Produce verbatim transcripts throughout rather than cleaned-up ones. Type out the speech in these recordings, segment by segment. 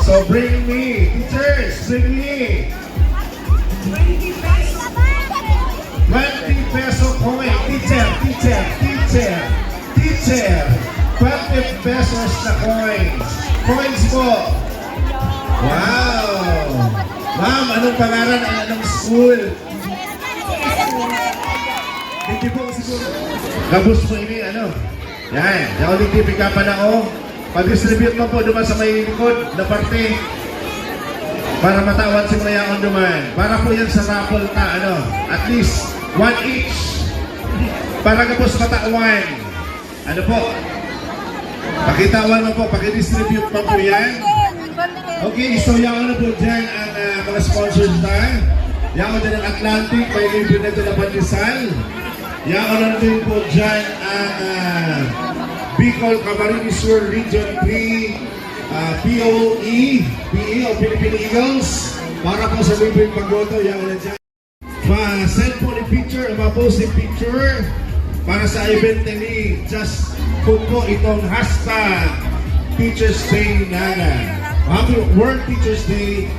So bring me, teachers, bring me. Twenty peso coin. Teacher, teacher, teacher, teacher. Twenty pesos na coins. Coins po. Wow! Ma'am, anong pangalan at anong school? Hindi po siguro. Gabos po ini, ano? Yan. Yan ulit yung pikapanao. Pa-distribute mo po naman sa may likod na parte. Para matawan si mga yaon naman. Para po yan sa raffle ta, ano? At least, one each. Para gabos matawan. Ano po? Pakitawan mo po, pakidistribute pa po yan. Okay, so yaon na po dyan ang ah, mga sponsors na. Yaon din ang Atlantic, may libre na ito na pandesal. Yaon na din po dyan ang ah, Bicol Camarines Sur Region three, ah, P O E, P E o Philippine Eagles. Para po sa libreng pagboto, yaon na dyan. Pa-send po ni picture, ma-post ni picture para sa event na ni Just put po itong hashtag Teachers Day Naga. Happy World Teachers Day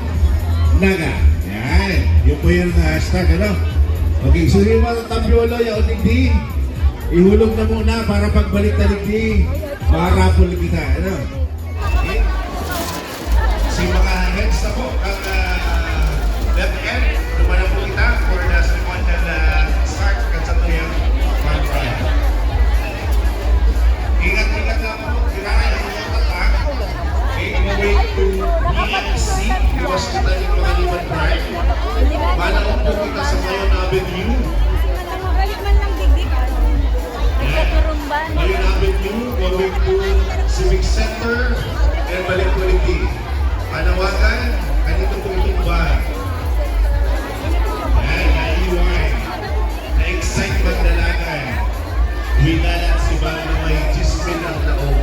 Naga. Yan. Yun po yung hashtag, ano? Okay, so yung mga tambiolo, yung digdi, ihulog na muna para pagbalik na digdi, para po kita, ano? Okay? Si mga heads na po ang ah, left end. Lumana po kita for the ceremonial ah, start kan satuyang fun run. Ingat-ingat lang po. Kailangan yung mga tatak. Okay, going to B M C. Iwas kita yung mga liman drive. Manaon po kita sa Mayon Avenue. Balik man lang digdi ka. Nagkaturumban. Mayon Avenue, going to Civic Center, and balik po digdi. Panawagan, kanito po itumba. Yan, naiwan. Na-excite magdalagan. Winalat si Bal na may chisme ng laog.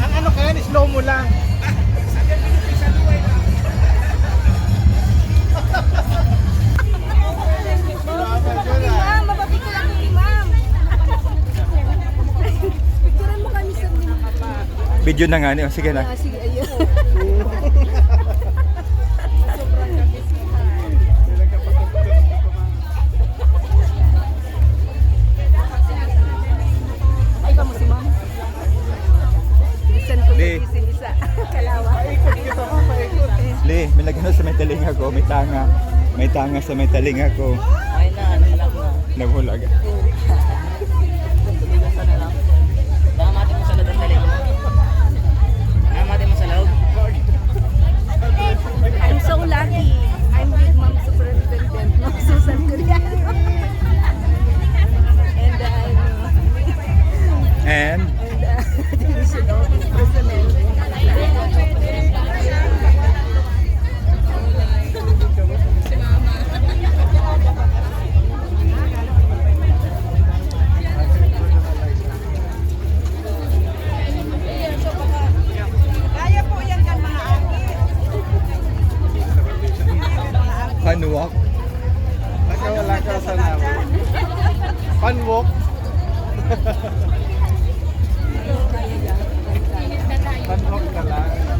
Ang ano kaya, slow mo lang. Ma'am, mapapicture ako ni ma'am. Picturean mo kami sa. Video na nga ni. Oh, sige, ayun. Ah, sige, ayun. May tanga sa may talinga ko. Ay na, ano na lang na. Naghulag. Baka mati mo sa loob ng talinga. Baka mati mo sa loob. I'm so lucky. I'm with Ma'am Superintendent, Ma'am Susan Curiano. And uh, And and uh, Division Office Personnel. Kaya po yan kan mga aki. Panwalk. Nakawala ka sa namin. Panwalk. Panwalk ka lang.